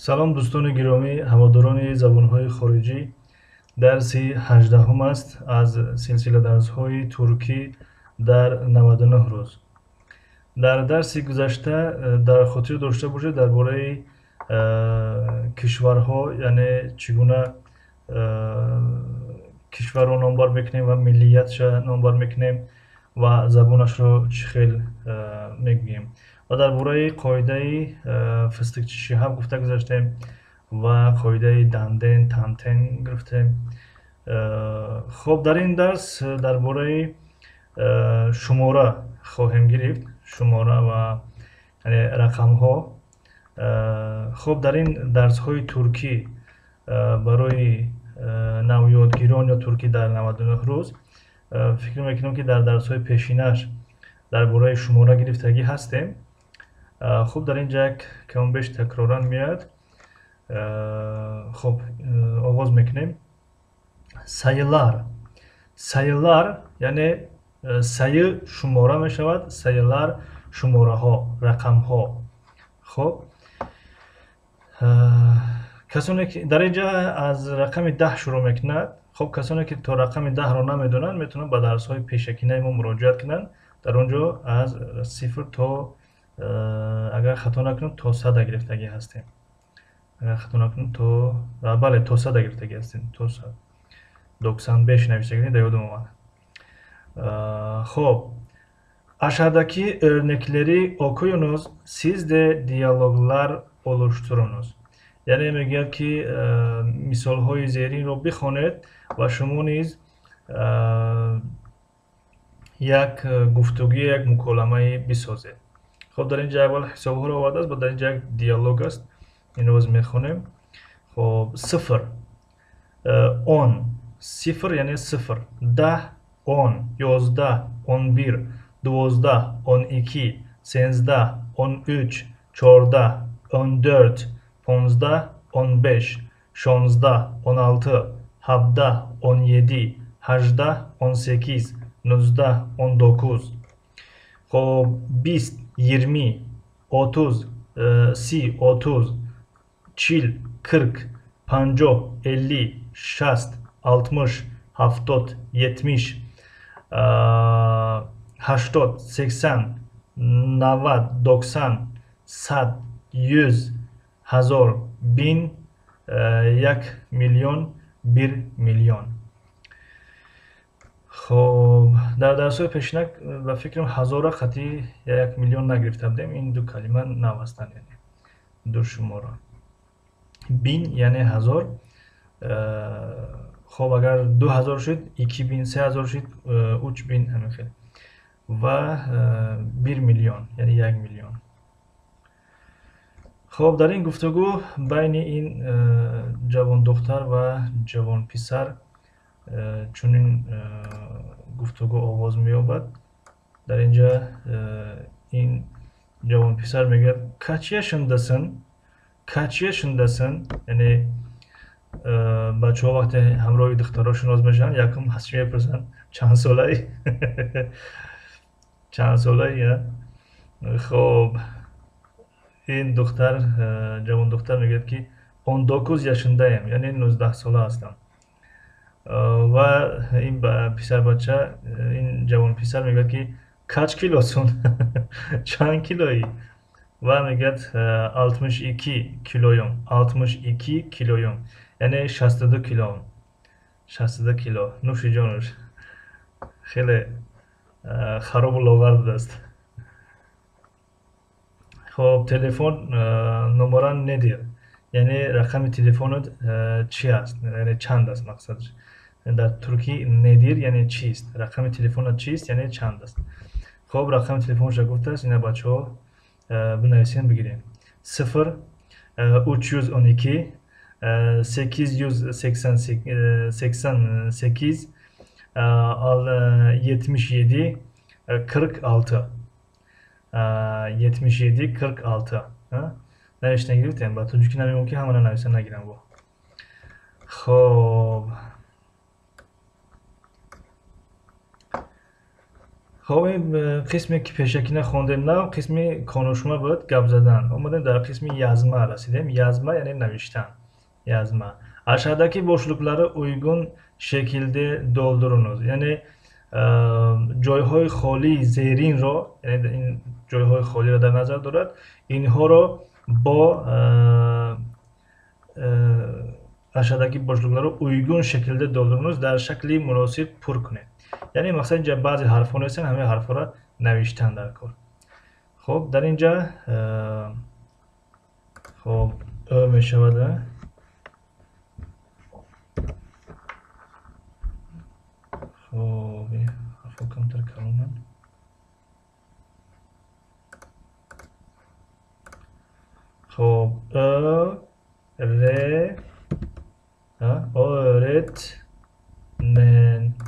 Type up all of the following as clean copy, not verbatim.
Салом, дӯстони гиромӣ, ҳаводорони забонҳои хориҷӣ. Дарси 18-ум аст аз силсила дарсҳои туркӣ дар 99 рӯз. Дар дарси гузашта дар хотир дошта бошед, дар бораи кишварҳо, яъне чӣ гуна кишварро номбар мекунем ва миллиятша номбар мекунем ва забонашро чӣ хел мегӯем. Ва дар бораи қоидаи фистиқчишӣ ҳам гуфта гузаштем ва қоидаи данден, тантен гирифтем. Хоб, дар ин дарс дар бораи шумора хоҳем гирифт, шумора ва яъне рақамҳо. Хоб, дар ин дарсҳои туркӣ барои навёдгирон ё туркӣ дар 99 рӯз, фикр мекунам, ки дар дарсҳои пешинаш дар бораи шумора гирифтагӣ ҳастем. Хуб, дар ин ҷа як камбеш такроран меояд. Хуб, оғоз мекунем. Sayılar. Sayılar, яъне sayı шумора мешавад. Sayılar шумораҳо, рақамҳо. Хуб, касоне ки дар ин ҷа аз рақами 10 шурӯъ мекунад. Хуб, касоне ки то рақами 10-ро намедонанд, метавонанд ба дарсҳои пешакинаи мо муроҷиат кунанд. Дар он ҷо аз 0 то, агар хато накунам, то 100 гирифтагӣ ҳастем. Агар хато накунам, то, бале, то 100 гирифтагӣ ҳастем, то 100. 95 навиштагӣ дар ёдам омад. Хуб, aşağıdaki örnekleri okuyunuz, siz de diyaloglar oluşturunuz. Яъне мегӯяд, ки мисолҳои зеринро бихонед ва шумо низ як гуфтугӯ, як муколамае бисозед. Хуб, дар ин ҷа аввал ҳисобҳоро овардааст ва дар ин ҷа як диалог аст. Инро боз мехонем. Хуб, 0, он, 0 яъне 0, 10, он, 11, 11, 12, 12, 13, 13, 14, 14, 15, 15, 16, 16, 17, 17, 18, 18, 19, 19. Хуб, 20, 20, 30, 30, 30, 40, 40, 50, 50, 60, 60, 70, 70, 80, 80, 90, 90, 100, 100, 1000, 1000, 1 миллион, 1 миллион. Хуб, дар дарсҳои пешина ба фикрам ҳазорро хати 1 миллион нагирифта будем. Ин ду калима нав ҳастанд, яъне ду шумора. Bin яъне 1000. Хуб, агар 2000 шуд, 2000, 3000 шуд, 3000, ҳамин хел. Ва 1 миллион, яъне 1 миллион. Хуб, дар ин гуфтугӯ байни ин ҷавондухтар ва ҷавонписар чунин гуфтугӯ оғоз меёбад. Дар ин ҷа ин ҷавонписар мегӯяд: Kaç yaşındasın? Kaç yaşındasın? Яъне бачаҳо вақте ҳамроҳи духтарҳо шинос мешаванд, якум аз чӣ мепурсанд? Чанд солаӣ? Чанд солаӣ? Хуб, ин духтар, ҷавондухтар мегӯяд, ки 19 yaşındayım, яъне 19 сола ҳастам. Ва ин писарбача, ин ҷавонписар мегӯяд, ки kaç kilosun? Чанд килоӣ? Ва мегӯяд: 62 kiloyum, 62 kiloyum, яъне 62 кило, 62 кило. Нӯши ҷонуш, хеле харобу лоғар будааст. Хуб, telefon numaran nedir? Яъне рақами телефонат чӣ аст, яъне чанд аст мақсадаш. Дар туркӣ nedir яъне чист, рақами телефонат чист, яъне чанд аст. Хуб, рақами телефонашро гуфтааст. Ина, бачаҳо, бинависем, бигирем: 0 312 888 77 46, 77 46. Навишта гирифтем, ба тоҷикӣ намегӯм, ки ҳамана нависа нагирам бо. Хуб, Хоб, ин қисме ки пешакӣ нахондем, нав қисми конушма буд, гап задан. Омадем дар қисми язма расидем. Язма яъне навиштан. Язма. Aşağıdaki boşlukları uygun şekilde doldurunuz. Яъне ҷойҳои холии зеринро, яъне ин ҷойҳои холиро дар назар дорад, инҳоро бо aşağıdaki boşlukları uygun şekilde doldurunuz, дар шакли муносиб пур кунед. Яъне мақсад инҷа баъзе ҳарфҳо нестанд, ҳамаи ҳарфҳоро навиштан дар кор. Хоб, дар инҷа хоб ӯ мешавад. Хоб, ҳарфҳо камтар калонанд. Хоб, ӯ, ре, öğretmen,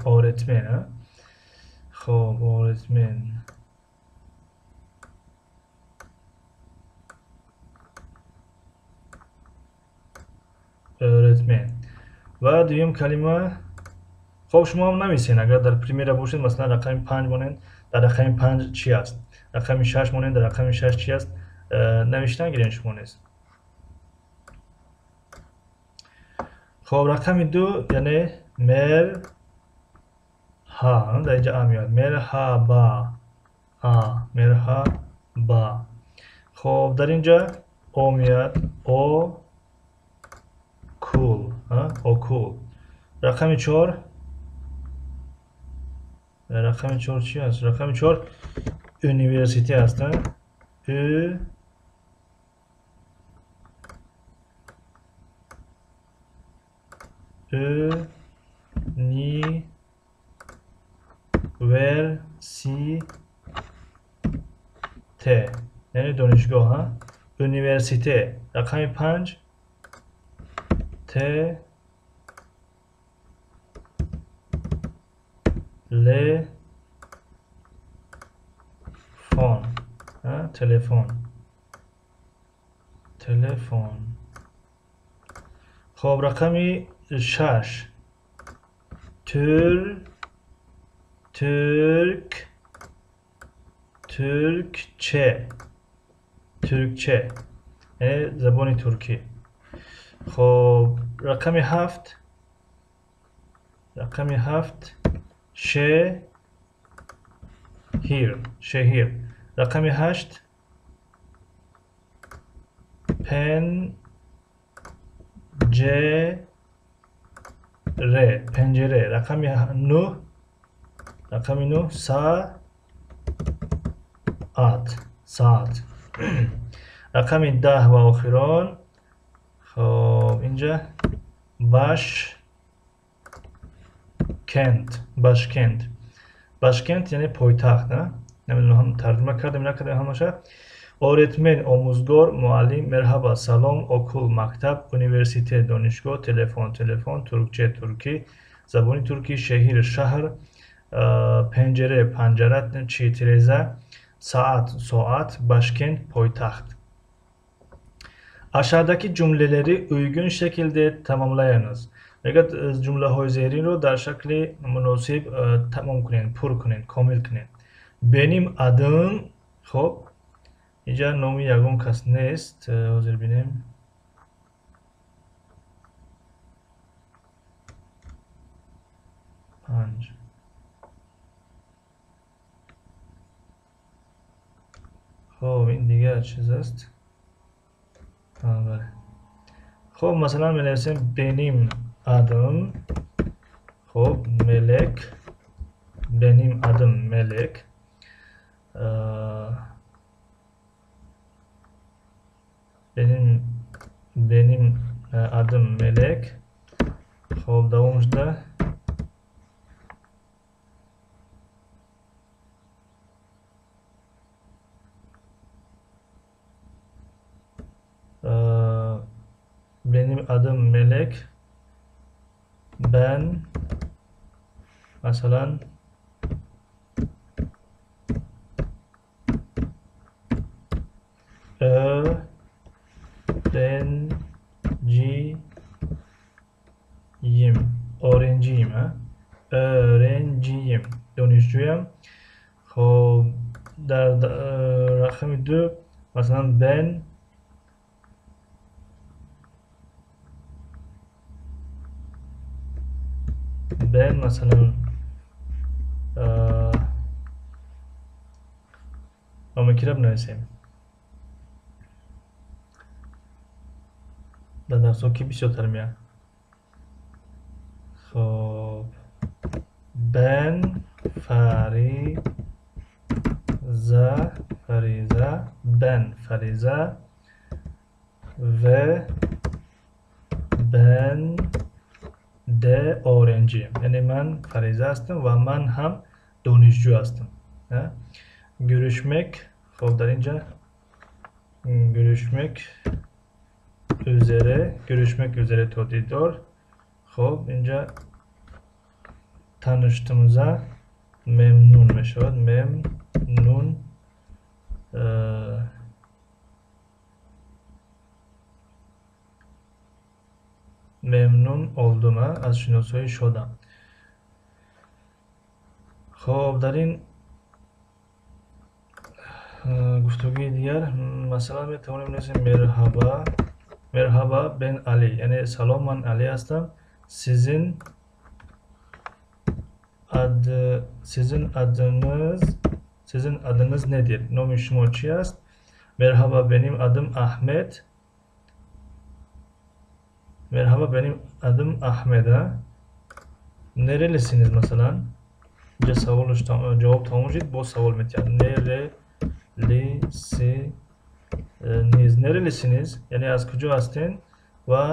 öğretmen. Хоб, öğretmen. Öğretmen. Ва дуюм калима. Хоб, шумо ҳам нависен, агар дар примера бошед, масалан рақами 5 монед, дар рақами 5 чӣ аст? Рақами 6 монед, дар рақами 6 чӣ аст? Навиштан гирен шумо низ. Хоб, рақами 2 яъне мерҳа, дар инҷа а меояд. Мерҳаба, а, мерҳаба. Хоб, дар инҷа о меояд, о кул, окул. Рақами 4, рақами 4 чӣ аст? Рақами 4 университет аст. Ü Ü ni ver si te, яъне донишгоҳ, университет. Рақами 5 те ле фон, телефон, телефон. Хоб, рақами 6 тюр, türk, türkçe, türkçe, яъне забони туркӣ. Хоб, рақами 7, рақами 7 шеҳир, шеҳир. Рақами 8 пенҷере, пенҷере. Рақами 9, рақами 9 саат, саат. Рақами 10 ва охирон. Хоб, инҷа башкент, башкент. Башкент яъне пойтахт, намедонам тарҷума кардем накардем ҳамаша. Öğretmen, омӯзгор, муаллим, мерҳаба, салом, окул, мактаб, университет, донишгоҳ, телефон, телефон, туркче, туркӣ, забони туркӣ, шеҳир, шаҳр, пенҷере, панҷара, чи, тиреза, саат, соат, башкент, пойтахт. Aşağıdaki cümleleri uygun şekilde tamamlayınız. Мегӯяд ҷумлаҳои зеринро дар шакли муносиб тамом кунед, пур кунед, комил кунед. Benim adım. Хоб, инҷа номи ягон кас нест, ҳозир бинем. Панҷ. Хоб, ин дигар чиз аст. Бале. Хоб, масалан менависем benim adım. Хоб, Melek. Benim adım Melek. Benim adım Melek. Хоб, давом шуда benim adım Melek. Ben masalan öğrenciyim. Öğrenciyim. Öğrenciyim. Донишҷӯям. Хоб, дар рақами 2 масалан ben масалан номи киро бинависем? Дар дарсҳо ки бисёртар меяд? Хоб, ben Фариза, ben Фариза ve ben de öğrenciyim. Яъне ман Фариза ҳастам ва ман ҳам донишҷӯ ҳастам. Görüşmek, хоб, дар инҷа görüşmek üzere, görüşmek üzere то дидор. Хоб, инҷа tanıştığımıza memnun мешавад. Memnun memnun oldum, аз шиносоӣ шодам. Хоб, дар ин гуфтугӯи дигар масалан метавонем нависем мерҳаба, мерҳаба бен Али, яъне салом, ман Али ҳастам. Sizin adınız nedir? Номи шумо чӣ аст? Merhaba, benim adım Ahmet. Merhaba, benim adım Ahmet. Nerelisiniz masalan? Инҷа саволш ҷавоб тамом шуд, боз савол метиҳад. Nerelisiniz? Nerelisiniz? Яъне аз куҷо ҳастен? Ва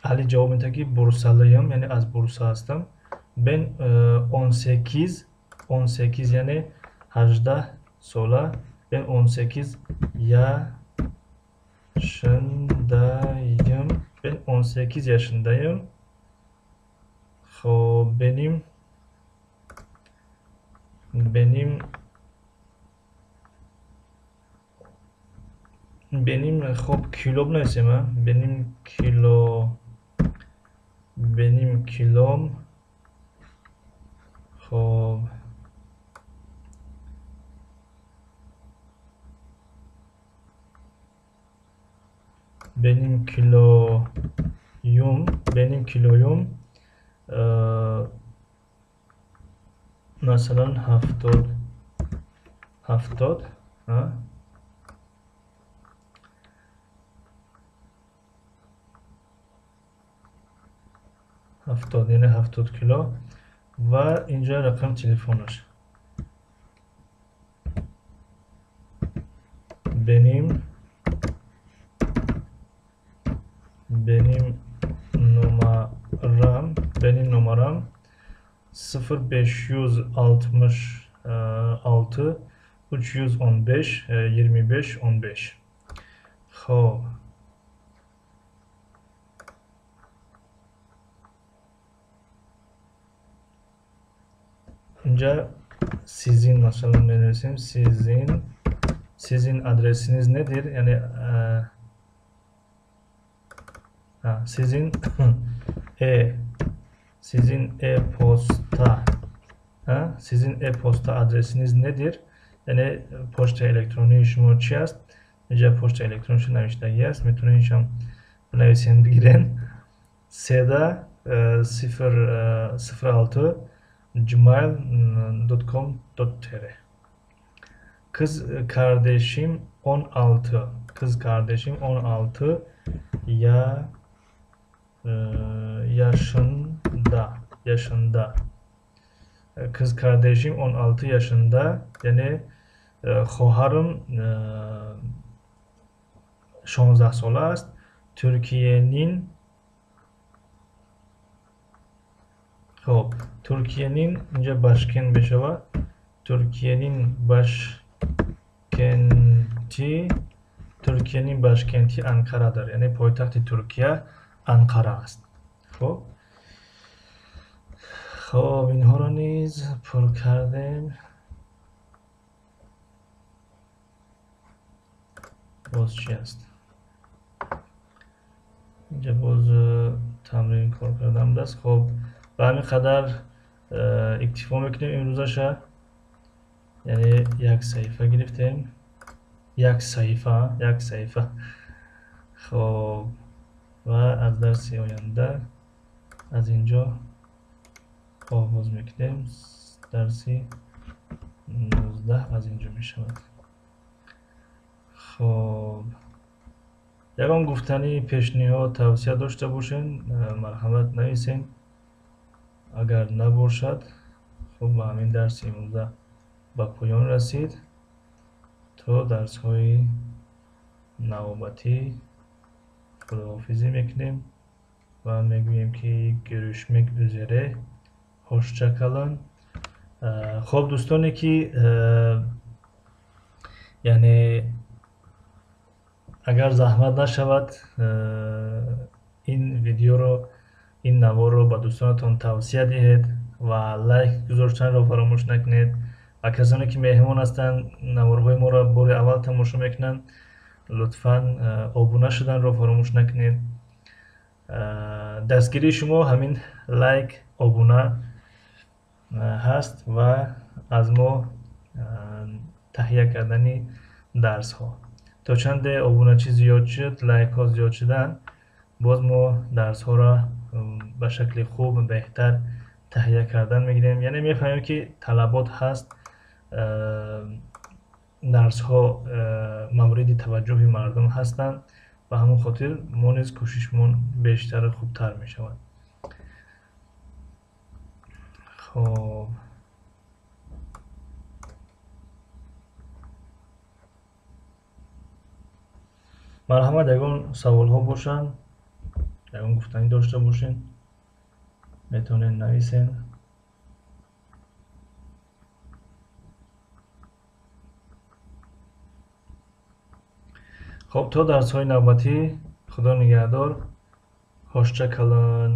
Али ҷавоб медиҳад, ки Бурсалыйм, яъне аз Бурса ҳастам. Ben 18, 18 яъне 18 сола. Ben 18 yaşındayım. Ben 18 yaşındayım. Хоб, benim хоб кило бинависем, benim kilom. Хоб, benim kiloyum masalan 70, 70, яъне 70 кило. Ва инҷа рақами телефонаш. Benim numaram 0566 315 25 15. Хоб, инҷа sizin masalan менависем. Sizin adresiniz nedir? Яъне sizin sizin e-posta, sizin e-posta adresiniz nedir? Яъне почтаи электронии шумо чӣ аст? Инҷа почтаи электронишо навиштагӣ аст, метавонед иншам бинависем, бигирен. Seda 06 gmail.com.tr. Kız kardeşim 16. Kız kardeşim 16 yaşında. Kız kardeşim 16 yaşında, яъне хоҳарам 16 сола аст. Türkiye'nin, хоб, Türkiye'nin инҷа başkent мешавад. Türkiye'nin başkenti Ankaradır. Яъне пойтахти Туркия Анқара аст. Хоб, инҳоро низ пур кардем. Боз чӣ аст? Инҷа боз тамрин кор кардан будааст. Хоб, ба ҳамин қадар иктифо мекунем имрӯзаша. Яъне як саҳифа гирифтем. Як саҳифа, як саҳифа. Хоб, ва аз дарси оянда аз инҷо оғоз мекунем. Дарси 19 аз инҷо мешавад. Хоб, ягон гуфтанӣ, пешниҳод, тавсия дошта бошед, марҳамат нависед. Агар набошад, хуб, ба ҳамин дарси имрӯза ба поён расид. То дарсҳои навбатӣ худоҳофизӣ мекунем ва мегӯем, ки görüşmek üzere, hoşça kalın. Хоб, дӯстоне ки яъне агар заҳмат нашавад, ин видеоро, ин наворро ба дӯстонатон тавсия диҳед ва лайк гузоштанро фаромӯш накунед. Ва касоне ки меҳмон ҳастанд, наворҳои моро бори аввал тамошо мекунанд, лутфан обуна шуданро фаромӯш накунед. Дастгирии шумо ҳамин лайк, обуна ҳаст ва аз мо таҳия кардани дарсҳо. То чанде обуначӣ зиёд шуд, лайкҳо зиёд шуданд, боз мо дарсҳоро ба шакли хуб, беҳтар таҳия кардан мегирем. Яъне мефаҳмем, ки талабот ҳаст, дарсҳо мавриди таваҷҷӯҳи мардум ҳастанд. Ба ҳамон хотир мо низ кӯшишмон бештару хубтар мешавад. Хоб, марҳамат, ягон саволҳо бошанд, ягон гуфтанӣ дошта бошед, метавонед нависед. Хоб, то дарсҳои навбатӣ, худо нигаҳдор, hoşça kalın.